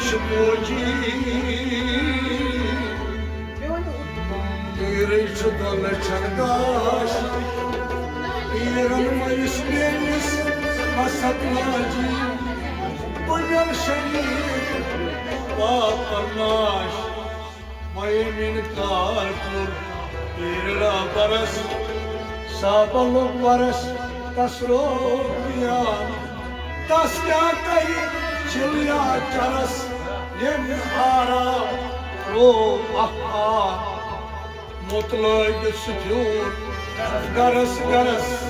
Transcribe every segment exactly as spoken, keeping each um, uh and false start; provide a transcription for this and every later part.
چھِ فوجی۔ تیرے چھُ دۄن لَچھَن گاش۔ تیرن مٔرِس میٲنِس مست ماجی۔ بُنیل شریٖف پاپَن ناش۔ مایمین کار کوٚر پیرلا برس، صحابہ لوگ ورس تس روگ بیان۔ تس کیا کری چلیا چرس، یم آرام رو اکھ آ۔ موت لٲگِتھ سُہ پھیوٗر گرس گرس،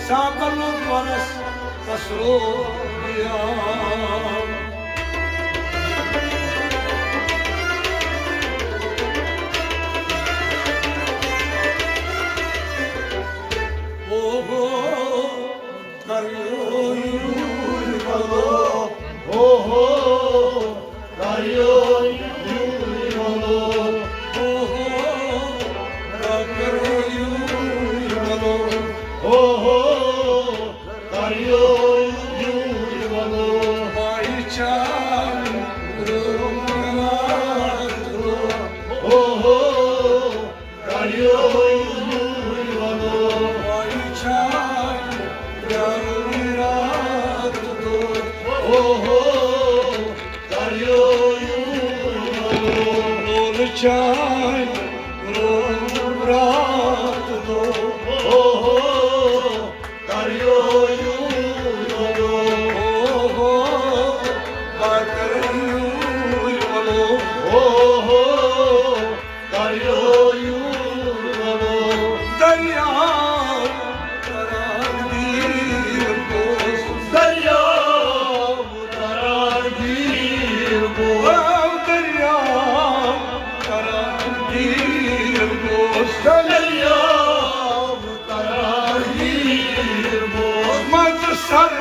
صحابہ لوگ ورس تس روگ بیان۔ اوہو، کریو یوٗرۍ ولو۔ اوہو، کریو یوٗرۍ ولو۔ اوہو، کریو یوٗرۍ ولو۔ اوہو، کریو یوٗرۍ ولو۔ مائی چانہِ روٗم راتھ دۄہ۔ اوہو، کریو یوٗرۍ ولو۔ مائی چانہِ روٗم راتھ دۄہ۔ اوہو، کریو یوٗرۍ ولو۔ لولہٕ چانہِ روٗم راتھ دۄہ۔ اوہو، کریو یوٗرۍ ولو۔ اوہو، بہٕ کرٕ یوٗرۍ ولو۔ اوہو، کریو یوٗرۍ ولو۔ دریاو تران دیٖر گوس۔ دریاو تران دیٖر گوس۔ او دریاو تران دیٖر گوس۔ دریاو تران دیٖر گوس۔ مت سر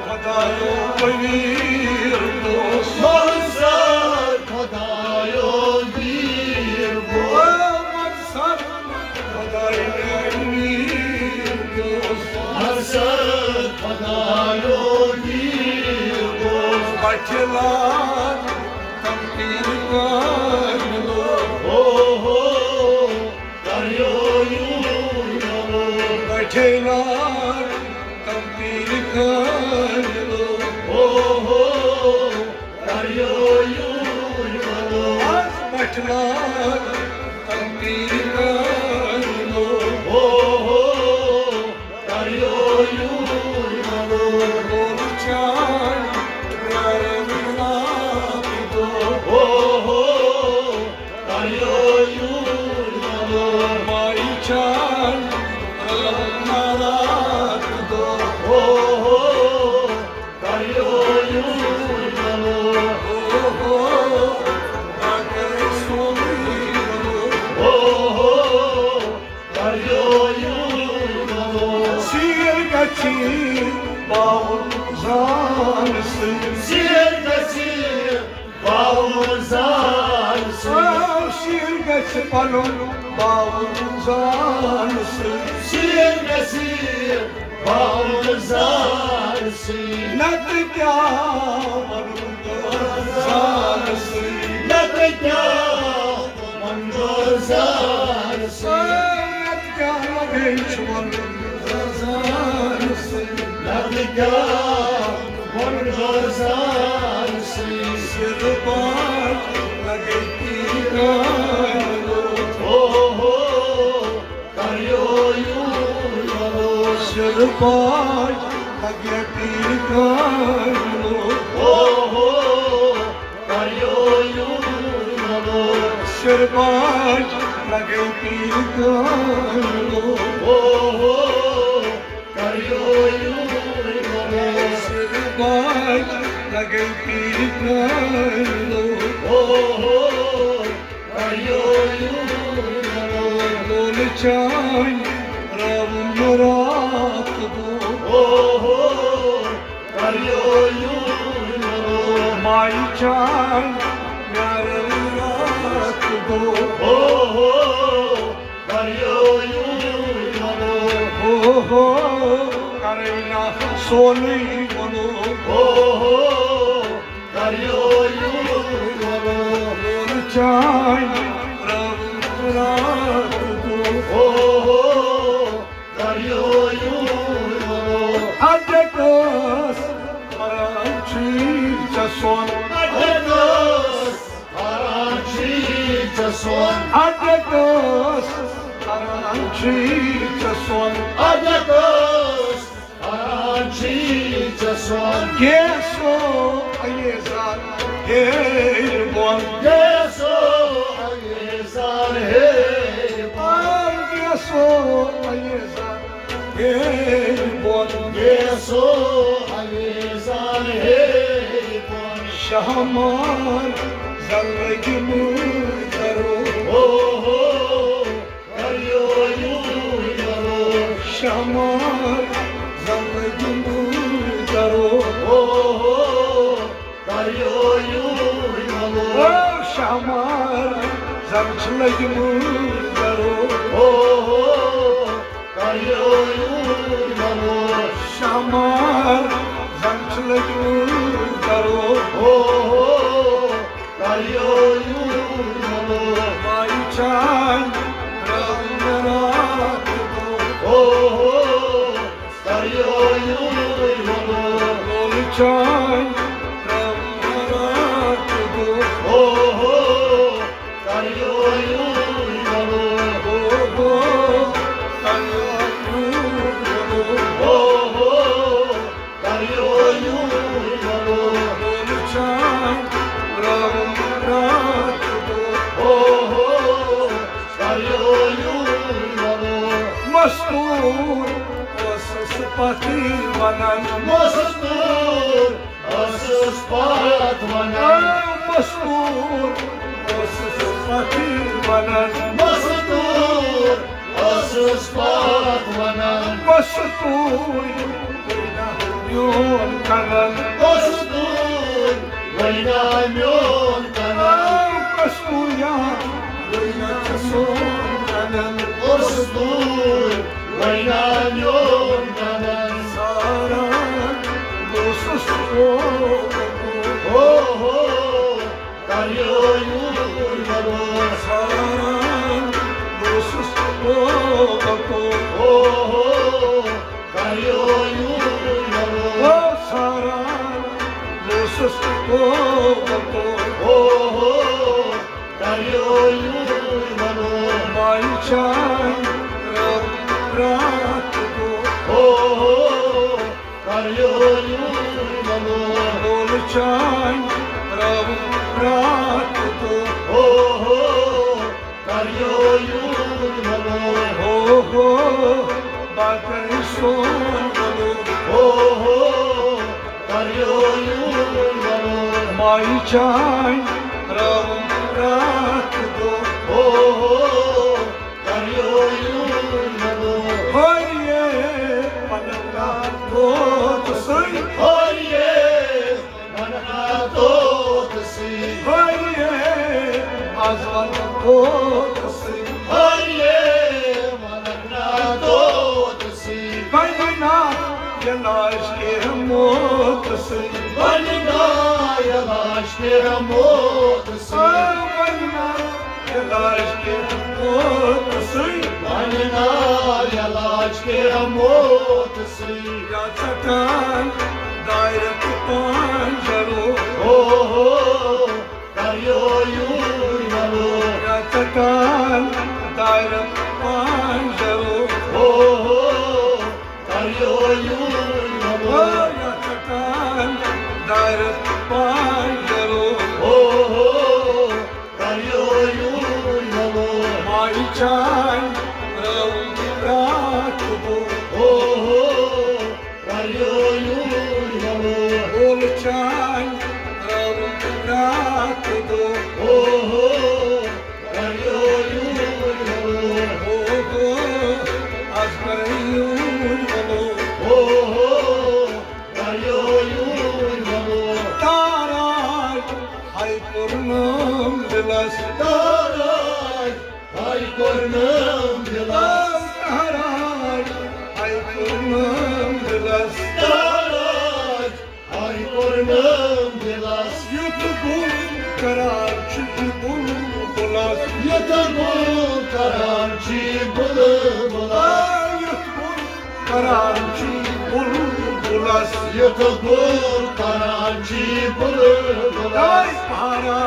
خدایو ویٖر گوس۔ مت سر خدایو ویٖر گوس۔ مت سر خدایو ویٖر گوس۔ مت سر خدایو ویٖر گوس۔ بچہِ لار تم پیٖر کامہِ لوگ۔ اوہو، کریو یوٗرۍ ولو۔ بچے لار تم پیٖر کامہِ لوگ۔ اوہو، کریو یوٗرۍ ولو۔ از بچے لار تم پیٖر کامہِ لوگ۔ اوہو، کریو یوٗرۍ ولو۔ لولہٕ چانہِ پیارن راتھ دۄہ۔ اوہو، کریو یوٗرۍ ولو۔ مائی چانہِ روٗم راتھ دۄہ۔ اوہو، کریو یوٗرۍ ولو۔ اوہو، بہٕ کرٕ سونٕے ولو۔ اوہو، کریو یوٗرۍ ولو۔ سیٖر گژھِ باوُن زان سۭتۍ۔ سیٖر گژھِ باوُن زان سۭتۍ۔ آ، سیٖر گژھِ پنُن باوُن زان سۭتۍ۔ سیٖر گژھِ باوُن زان سۭتۍ۔ نتہٕ کیٛاہ وَنُن زان سۭتۍ۔ نتہٕ کیٛاہ وَنُن زان سۭتۍ۔ نتہٕ کیٛاہ لگے چھُ وَنُن زان سۭتۍ۔ نتہٕ کیٛاہ وَنہٕ زان سۭتۍ۔ سِرٕ پاٹھۍ لگے پیٖرن۔ اوہو، کریو یوٗرۍ ولو۔ سِرٕ پاٹھۍ لگے پیٖرن۔ اوہو، کریو یوٗرۍ ولو۔ سِرٕ پاٹھۍ لگے پیٖرن۔ اوہو، کریو یوٗرۍ ولو۔ سِرٕ پاٹھۍ لگے پیٖرن۔ اوہو، کریو یوٗرۍ ولو۔ لولہٕ چانہِ راوُن راتھ دۄہ۔ اوہو، کریو یوٗرۍ ولو۔ مائی چانہِ پیارن راتھ دۄہ۔ اوہو، کریو یوٗرۍ ولو۔ اوہو، کرے نا سونٕے ولو۔ اوہو، کر یوٗرۍ وَلو۔ وول چانہِ راتہٕ دۄہ۔ او ہو، کر یوٗرۍ وَلو۔ اَتٮ۪تھ ٲس کران چھُے ژےٚ سۄن۔ اَتٮ۪تھ ٲس کران چھُے ژےٚ سۄن۔ اَتٮ۪تھ ٲس کران چھُے ژےٚ سۄن۔ اَتٮ۪تھ ٲس کران چھُے ژےٚ سۄن۔ گیسو عزیزان ہیٚرِ بۄن۔ گیسو عزیزان ہیٚرِ بۄن۔ آ، گیسو عزیزان ہیٚرِ بۄن۔ گیسو عزیزان ہیٚرِ بۄن۔ شہمار زن لٔگۍ مٲدرو۔ او ہو، کر یوٗرۍ وَلو۔ شہمار زن لٔگۍ مٲدرو۔ او ہو، کر یوٗرۍ وَلو۔ او شہمار زن چھِ لٔگۍ مٲدرو۔ او ہو، کر یوٗرۍ وَلو۔ شہمار زن چھِ لٔگۍ مٲدرو۔ او ہو، کر یوٗرۍ وَلو۔ مایہِ چانہِ رٲوٕم راتہٕ دۄہ۔ او ہو، کر یوٗرۍ وَلو۔ مول چانہِ رٲوٕم راتہٕ دۄہ۔ او ہو، کر یوٗرۍ وَلو۔ او ہو، کر یوٗرۍ وَلو۔ او ہو، کر یوٗرۍ وَلو۔ مول چانہِ رٲوٕم راتہٕ دۄہ۔ او ہو، کر یوٗرۍ وَلو۔ مستوٗر ٲسٕس پَتھٕے وَنان۔ مستوٗر ٲسٕس پَتھ وَنان۔ مستوٗر ٲسٕس پَتھٕے وَنان۔ مستوٗر ٲسٕس پَتھ وَنان۔ مستوٗر وٕنہِ میون کَنن۔ مستوٗر وٕنہِ میون کَنن۔ مستوٗر یا وٕنہِ ژٕ سون کَنن۔ مستوٗر وٕنہِ میون کَنن۔ ساران بہٕ اوسُس او او ہو۔ کر یوٗرۍ وَلو۔ ساران بہٕ اوسُس او او۔ او ہو، کر یوٗرۍ وَلو۔ او ساران بہٕ اوسُس او او۔ او ہو، کر یوٗرۍ وَلو۔ مایہِ چانہِ رٲوٕم راتہٕ دۄہ۔ او ہو، کر یوٗرۍ وَلو۔ مول چانہِ رٲوٕم راتہٕ دۄہ۔ او ہو، کر یوٗرۍ وَلو۔ او ہو، بہٕ کَرٕ سون وَلو۔ او ہو، کر یوٗرۍ وَلو۔ مایہِ چانہِ رٲوٕم راتہٕ دۄہ۔ او ہو، کر یوٗرۍ وَلو۔ ہاے یے، پنہٕ کتھ گوٚو ژٕ سۭتۍ۔ ہاے یے، پنہٕ کتھ گوٚو ژٕ سۭتۍ۔ ہاے یے، از ونہٕ گوٚو ژٕ سۭتۍ۔ ہاے یے، پنہٕ کتھ گوٚو ژٕ سۭتۍ۔ بنہِ نا علاج کینٛہہ موت سۭتۍ۔ بنہِ نا علاج کینٛہہ موت سۭتۍ۔ آ، بنہِ نا علاج کینٛہہ موت سۭتۍ۔ بنہِ نا علاج کینٛہہ موت سۭتۍ۔ یا ژٹان دارِ تہٕ پانجرو۔ او ہو، کر یوٗرۍ وَلو۔ یا ژٹان دارِ تہٕ پانجرو۔ او ہو، کر یوٗرۍ وَلو۔ او یا ژٹان دارِ تہٕ پانجرو۔ او ہو، کر یوٗرۍ وَلو۔ مایہِ چانہِ رٲوٕم راتہٕ دۄہ۔ او ہو، کر یوٗرۍ وَلو۔ مول چانہِ رٲوٕم راتہٕ دۄہ۔ او ہو، کر یوٗرۍ وَلو۔ او ہو، از کر یوٗرۍ وَلو۔ او ہو، کر یوٗرۍ وَلو۔ تاراج ہاے کوٚرنم دِلس۔ تاراج ہاے کوٚرنم دِلس۔ تاراج ہاے کوٚرنم دِلس۔ تاراج ہاے کوٚر دِلس یُتھ گُل کران چھُ یہِ بُلبُلس۔ یُتھ گُل کران چھُ یہِ بُلبُلس۔ آ، یُتھ گُل کران چھُ یہِ بُلبُلس۔ یُتھ گُل کران چھُ یہِ بُلبُلس۔ اے پہرا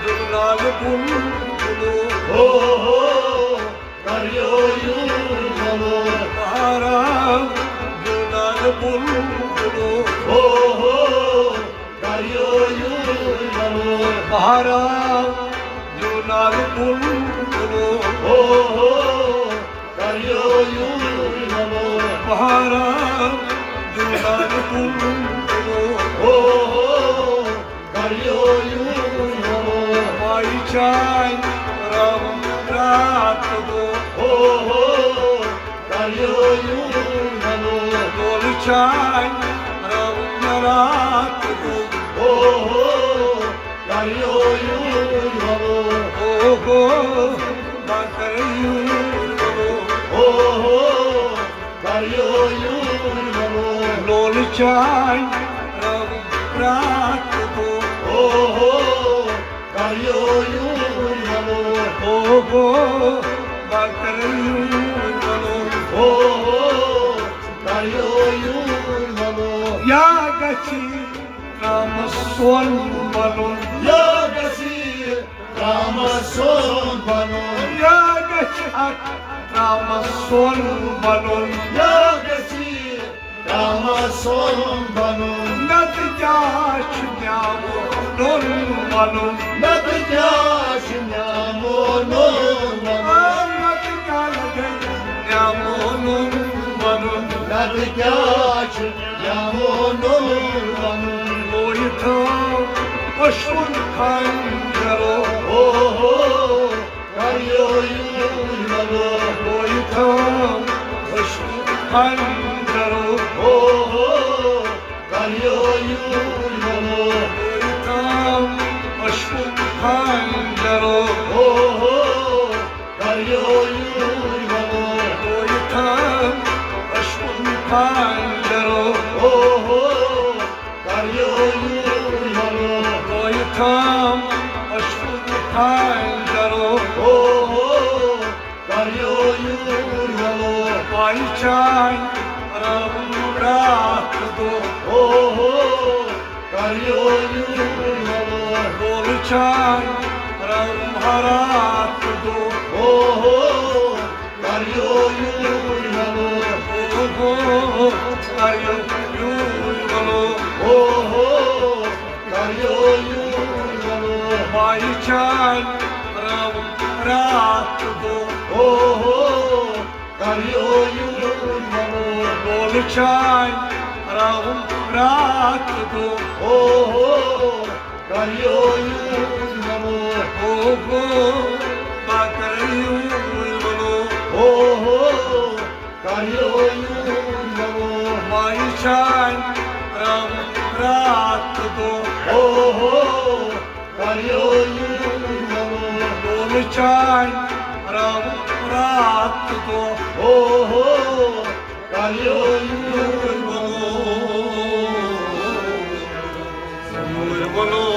دیُن لالہٕ بُلبُلو۔ ہو ہو۔ کریو یوٗر وَلُر۔ پہرا دیُن لالہٕ بُلبُلو۔ ہو ہو۔ کریو یوٗر وَلُر۔ پہرا دیُن لالہٕ بُلبُلو۔ ہو ہو۔ کریو یوٗر وَلُر۔ پہرا دیُن لالہٕ بُلبُلو۔ ہو ہو۔ کریو یوٗر وَلُر۔ مایہِ چانہِ رَوُن راتہٕ دۄہ۔ ہو ہو۔ کریو یوٗر وَلُر۔ لولہٕ چانہِ رَوُن راتہٕ دۄہ۔ ہو ہو۔ کریو یوٗر وَلُر۔ ہو ہو۔ بہٕ کَرٕ یوٗر وَلُر۔ ہو ہو۔ کریو یوٗر وَلُر۔ لولہٕ چانہِ رَوُن راتہٕ دۄہ۔ ہو ہو۔ کریو یوٗر وَلُر۔ ہو ہو۔ بہٕ کَرٕ یوٗر وَلُر۔ ہو ہو۔ کریو یوٗر وَلُر۔ یا گژھِ ترٛامَس سۄن بَنُن۔ یا گژھِ ترٛامَس سۄن بَنُن۔ یا گژھِ اَتھ ترٛامَس سۄن بَنُن۔ یا گژھِ ترٛامَس سۄن بَنُن۔ نَتہٕ کیٛاہ چھُ نِیامُت نوٚن وَنُن؟ نَتہٕ کیٛاہ چھُ نِیامُت نوٚن وَنُن؟ آ، نَتہٕ کیٛاہ لَگے نِیامُت نوٚن وَنُن؟ نَتہٕ کیٛاہ چھُ نِیامُت نوٚن وَنُن؟ لویہِ تھٲو عشقُن خنجرو۔ ہو ہو۔ کریو یوٗر وَلُر۔ لویہِ تھٲو عشقُن خنجرو۔ ہو ہو۔ کریو یوٗر وَلُر۔ لویہِ تھٲو عشقُن خنجرو۔ ہو ہو۔ کریو یوٗر وَلُر۔ لویہِ تھٲو عشقُن خنجرو۔ ہو ہو۔ کریو یوٗر وَلُر۔ لویہِ تھٲو عشقُن خنجرو۔ ہو ہو۔ کریو یوٗر وَلُر۔ مایہِ چانہِ رَوُن راتہٕ دۄہ۔ ہو ہو۔ کریو یوٗر وَلُر۔ لولہٕ چانہِ رَوُن راتہٕ دۄہ۔ ہو ہو۔ کریو یوٗر وَلُر۔ ہو ہو۔ کریو یوٗر وَلُر۔ ہو ہو۔ کریو یوٗر وَلُر۔ مایہِ چانہِ رَوُن راتہٕ دۄہ۔ ہو ہو۔ کریو یوٗر وَلُر۔ لولہٕ چانہِ رَوُن راتہٕ دۄہ۔ ہو ہو۔ کریو یوٗر وَلُر۔ ہو ہو۔ بہٕ کَرٕ یوٗر وَلُر۔ ہو ہو۔ کریو یوٗر وَلُر۔ مایہِ چانہِ رَوُن راتہٕ دۄہ۔ ہو ہو۔ کریو یوٗر وَلُر۔ لولہٕ چانہِ رَوُن راتہٕ دۄہ۔ ہو ہو۔ کریو یوٗر وَلُر۔ یوٗر وَلُر۔